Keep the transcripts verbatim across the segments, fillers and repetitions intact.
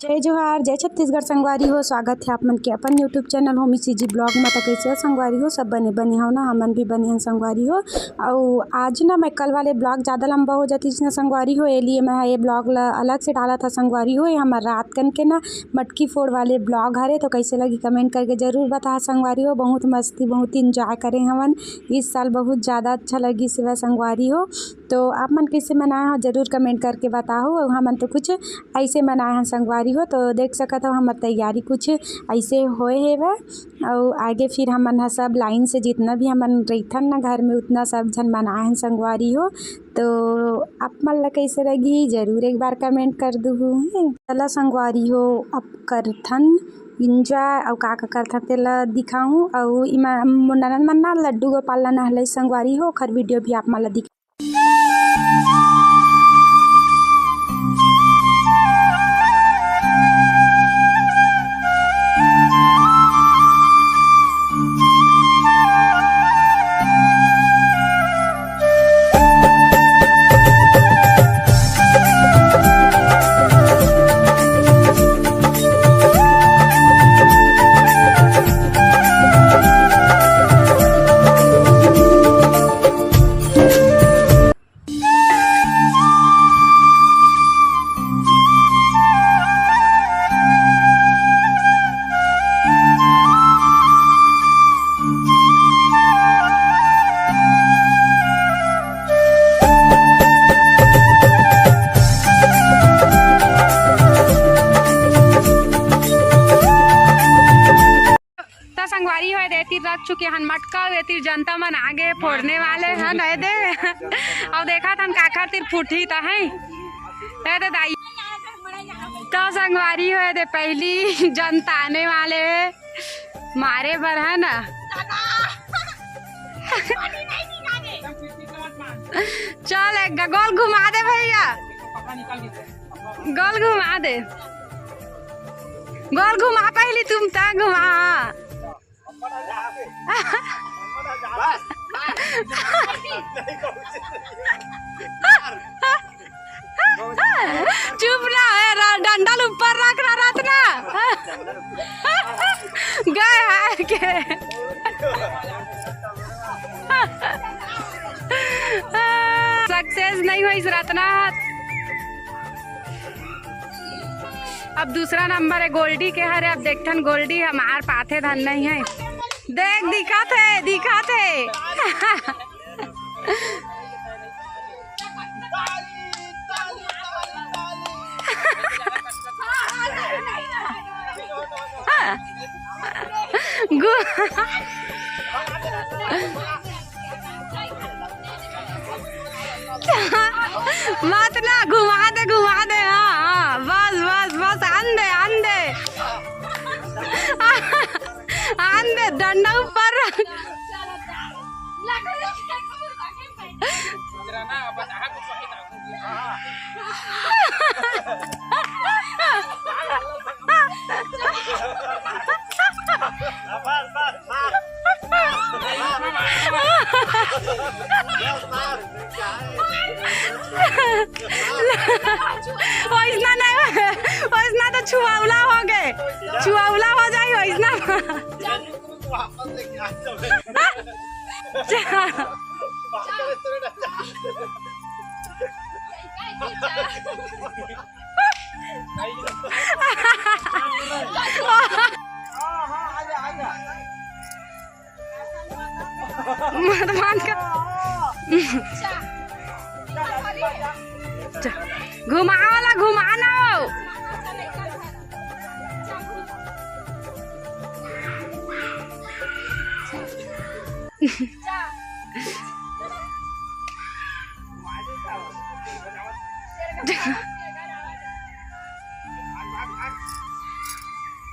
जय जोहार, जय छत्तीसगढ़ संगवारी हो। स्वागत है आप मन के अपन YouTube channel Homi CG blog में। तो कैसे हो संगवारी हो? सब बने बने हो ना? हमन भी बने हन संगवारी हो। अउ आज ना मैं कल वाले ब्लॉग ज़्यादा लंबा हो जाती जिसने संगवारी हो, ये लिए मैं ये ब्लॉग ला अलग से डाला था संगवारी हो। ये हमर रात कन के ना मटकी फोड़ वाले ब्लॉग हरे, तो कैसे लगी कमेंट करके जरूर बता संगवारी हो। बहुत मस्ती, बहुत इंजॉय करे हमन इस साल, बहुत ज़्यादा अच्छा लगी सिवा संगवारी हो। तो आप मन कैसे मनाए हो जरूर कमेंट करके बताओ। अउ हमन तो कुछ ऐसे मनाए हन संगवारी हो, तो देख सकत हो हमर तैयारी कुछ ऐसे होए हेवय। अउ आगे फिर हमन ह सब लाइन से जितना भी हमन रहिथन ना घर में उतना सब झन मनाए हन संगवारी हो। तो आप मन ला कैसे लगी जरूर एक बार कमेंट कर दुहू। चला संगवारी हो, अब करथन इंजॉय अउ का का करथन तेला दिखाहूँ। अउ इमा मोर ननद मन ना लड्डू गोपाल ला नहलाई संगवारी हो, ओखर वीडियो भी आप मन ला दिखा त संगवारी हो, एती रख चुके हन मटका, एती जनता मन आगे फोड़ने वाले हन, ए दे। अउ देखत हन काखर तीर फूटही त है, ए दे दाई। त संगवारी हो, ए दे पहली जनता आने वाले है मारे बर, है ना? चल एक गोल घुमा दे भैया। गोल घुमा दे, गोल घुमा पहली तुम त घुमा। चुप ना है, रा-, डंडल ऊपर रख रहा रत्ना। गए हार के। सक्सेस नहीं होइस रत्ना। अब दूसरा नंबर है गोल्डी के हरे। अब देखथन गोल्डी हमार पाथे धन नहीं है। देख दिखत है, दिखत है। गु- मत ना, घुमा दे, घुमा दे। हाँ, हाँ, बस, बस, बस, आन दे, आन दे। आन दे, डंडा ऊपर रख। वैसना नहीं, वैसना तो छुआवला हो गए, छुआवला हो जाए वैसना। मत मान का। घुमाओ ला, घुमाना हो।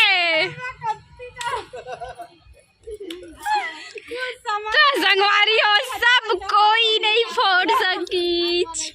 ए, तो संगवारी हो, सब कोई नहीं फोड़ सकीच।